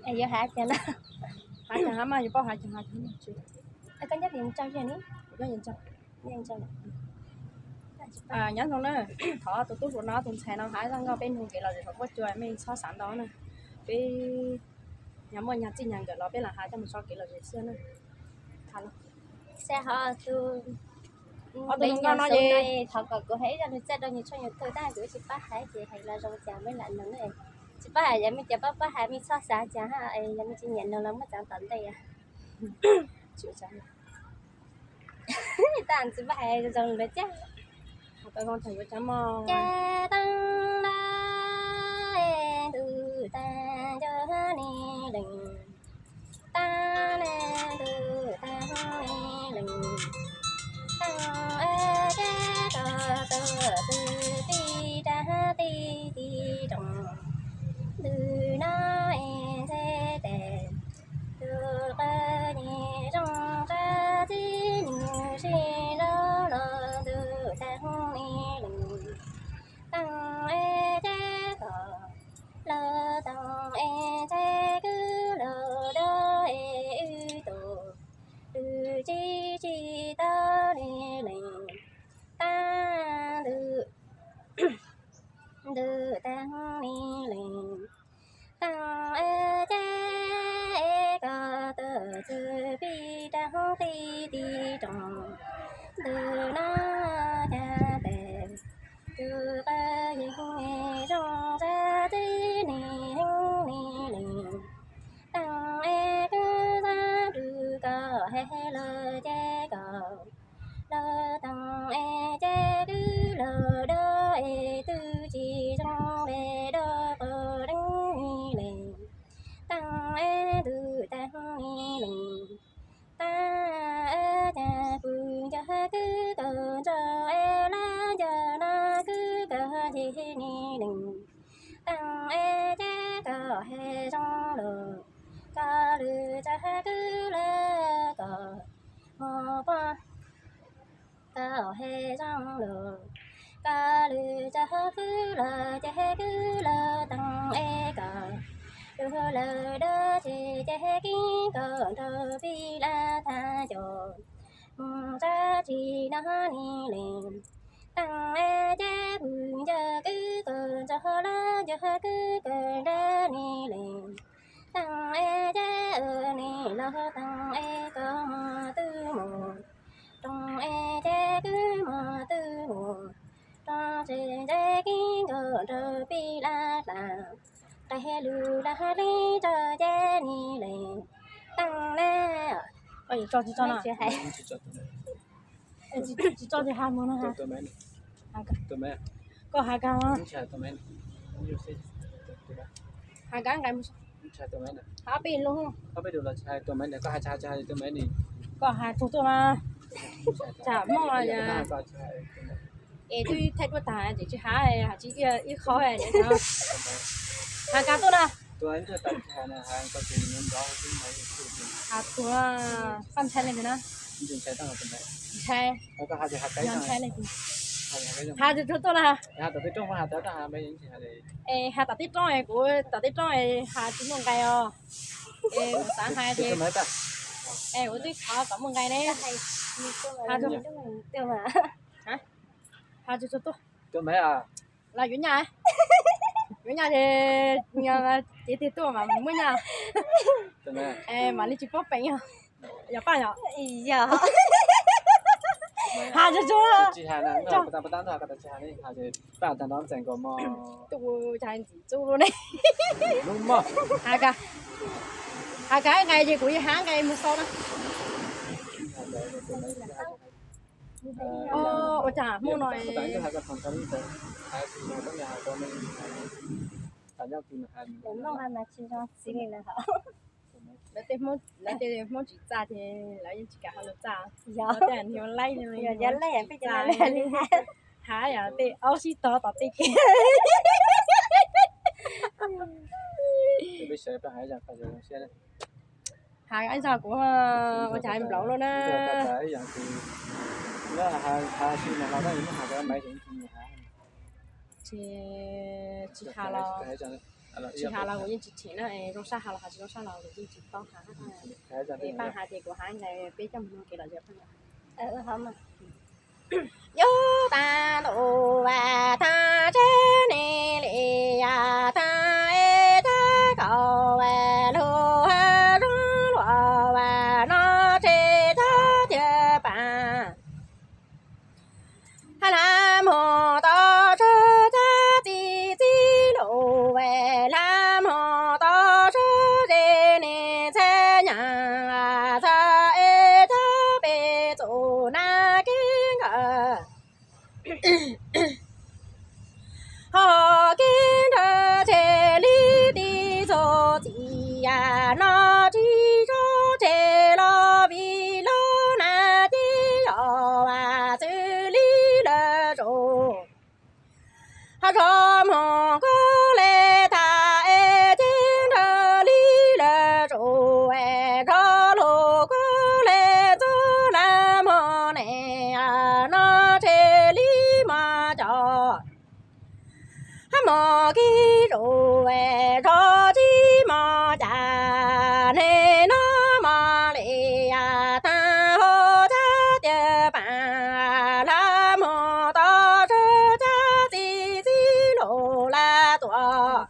Yuav hav cas no? Hav cas hab mas, yuav paub hav cas hav. Nyob zoo na, thov tus tub hluas no tus ntxhais no hav zoo nkauj peb nug kev lom zem saum huab cua, mej txhob xav ntau na. Peb nyag muaj nyag txij nyag nkawm los peb lam hav coj mus so kev lom zem xwb na. Tus hluas nkauj no es thov kom kuv hais ib zaj lus txaj rau nws tshooj YouTube tab kuv tsis paub hais ces hais los zoo cas mej lam noog na. Tsis paub hais yog mej cov paub paub hais mej txhob xav cas hab, yog mej tsis nyiam noog los muab txeev tom ntej. Tab tsis paub hais zoo lawm thiab. Ces taag ntuj taag nco ni lees, taag ntuj taag ni lees, taag es ces koj tuaj txug tij rag tij tij rooj, ntws no es ntxhe tes, tus qab nyuj zoo tsa txib nyuj sib nraus los ntws taag ni lees, taag es ces koj los taag es ntxhe kwv los dog es wb tus, wb tsis tsis tau ni lees, taag ntws, ntws taag ni lees, taag es ces koj tuaj txug tij rag tij tij rooj, ntws no cas tes, tus qab nyuj zoo tsa txib ni heev ni lees, taag es kwv txaj rau koj hais los ces koj los taag es ces kwv los dog es twb tsis zoo le dog qos deev ni lees, taag es ntws taag ni lees, taag es ces pum nco kwv koj ntso es lab nco no kwv koj nce ni lees, taag es ces koj hais zoo lug, koj lwm tsa kwv lawm koj mog pog, koj hais zoo lug, koj lwm tsa kwv lawm ces kwv los taag es koj lug lawm dab tsi ces kib koj nrog pib lab tag cos mus tsa tsis no ni lees, taag es ces pum nco kwv koj ntso lab nco kwv koj nrab ni lees, taag es ces ni los taag es koj mog twb mus, rooj es ces kwv mog twb mus, rooj tsev ntse kib nkaus nrog pib lab dlaag, qe lug lab li tso ces ni lees, taag na. Tsis tso tsis has mus no. Koj has kab, has kab nqe, has peb lug, koj has tug tuaj mas, tsam muaj es twb thaij duab tag ces tsis has, has tsis ib qho. Has kab tuaj na. Has tuaj, koj ntshai leej twg na? Ntshai, ntshai leej twg? Has tug tuaj na. Es has tom tib roob, kuv tom tib roob has tsis muaj nqe os. Es kuv xav hais tias, es kuv twb thov kom muaj nqe ne. Has tug tuaj. Los yuav nyaj, yuav nyaj ces, ces tiag tuaj mas muab nyaj. Mam li tsis paub peev yog, yog paj yog. Has tsuag tsuag. Tus ntxim txuj ne. Has kab, has kab nqe ces kuv yuav has nqe mus sau na. Ua cas hmo no lawv tej Hmoob tsis txaj ces lawv yeej tsis kam ho lus txaj. Lawv tej niag laib, yog laib peb cov laib li has, yog tej aub sib tog tom tej kev. Has ib zag kuv ua cas nplaum luaj na. Ces tsis has los. Tsis has los kuv yeej tsis chim na, zoo sab has los tsis zoo sab los kuv yeej tsis paub has. Es Paj has ces kuv has, peb coj mus mloog kev lom zem. Yug tag ntuj vas tag tsev ne li yam tag es cab kaum vas lug ha zoo luag vas no tsev cab tiag pam. Hla mus tau tsuag cab txi txib lug vas hla mus tau tsuag ze ne ntxhais nyaam txha es cab peb txuj nab kev nkawd. Ho kev nrag tseg li tib txuj txiv yam no tsis tso tseg los vim lub nab ces yog vas xws li lawv tsuj. Ho rov mus kuj le tag es ces nrag li lawv tsuj es rov lug kuj le txuj nab mog ne no tseg li mog cov. Hab mog kib zuj es rov tsis mog cas ne no mog li yam tag ho cab tiag pam hla mog tau tsuag cab txi txib lug laj tuaj.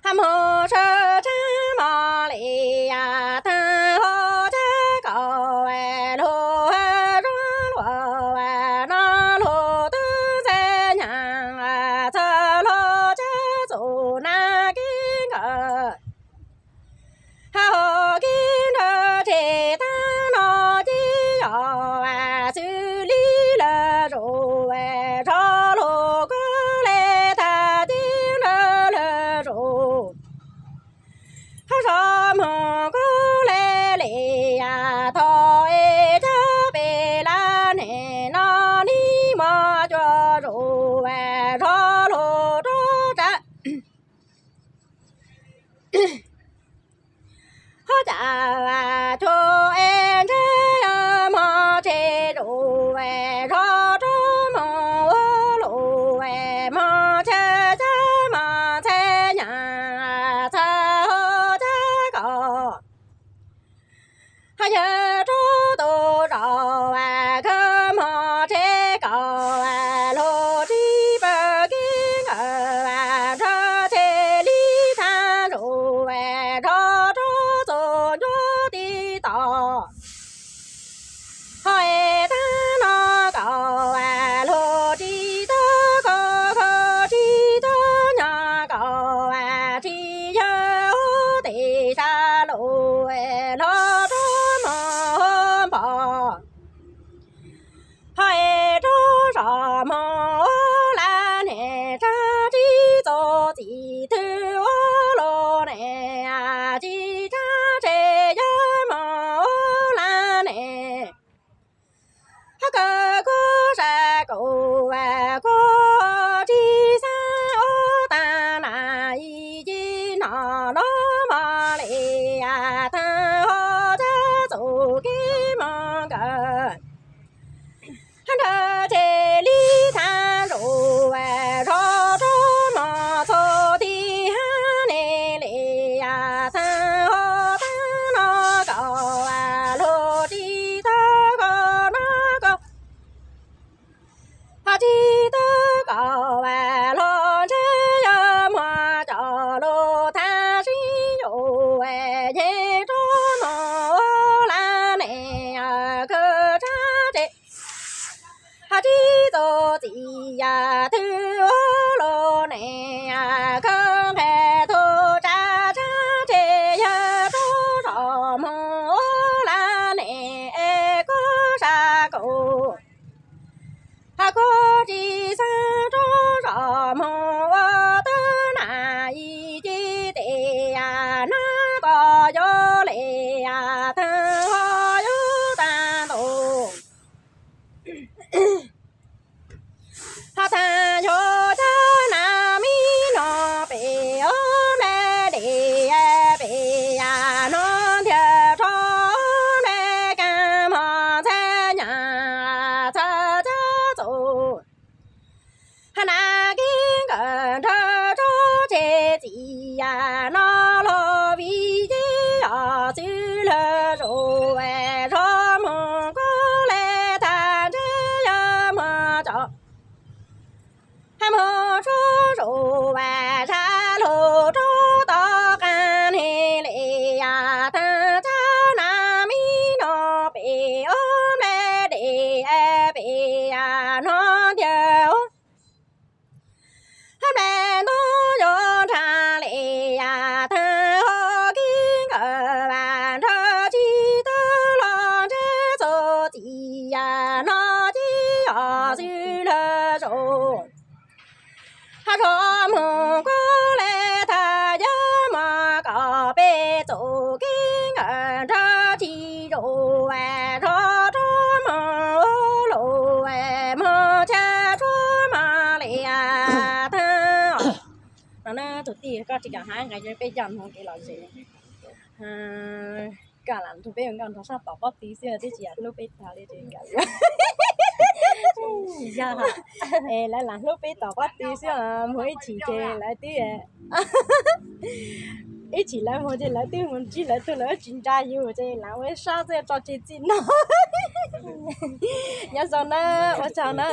Hab mog tsuag cab mog li yam tag ho cab kaum lug ha zoo luag vas no lug twb ntxhais nyaam txha lug cab txuj nab kev nkawd. Hab ho kev nrag tseg tag no ces yog vas xws li lawv tsuj es rov lug kuj le tag ces nrag lawv tsuj. txiv yam no los vim ces yog xwb lawm zaum zov mus kuj le tag ntshe yog mus cov mus tsuj zus vas zaj lug rub tau qab ne le yam tag cab na mi no pem ub nplej dej pem yam no ntiag ub. Hab nplej ntub yuav nrag li yam tag hau kib nkawm vas nrag tsis tawg los ntshe txuj ci yam no ces yog xwb lawm zaum hab zov mus kuj le tag yog mus kom peb txuj kib nkawm nrag tsis zus zov rov mus lug mus chaw tsuag mas li yam tag. No na tus tij, koj tsis kam hab nqe peb coj mus kev lom zem. Koj lam nrug peb ua nkauj nraug sab tom pob tw xwb twb tsis yam hlub peb tag li ces yog lawv lam hlub peb tom pob tw xwb, mus ib chim ces lawv twb ib chim lawv mus ces lawv twb mus ntsib lawv tug, lawv tsis nrag yus ces lam ua ib sab xwb tso tseg txij no. Nyob zoo na, ua tsaug na.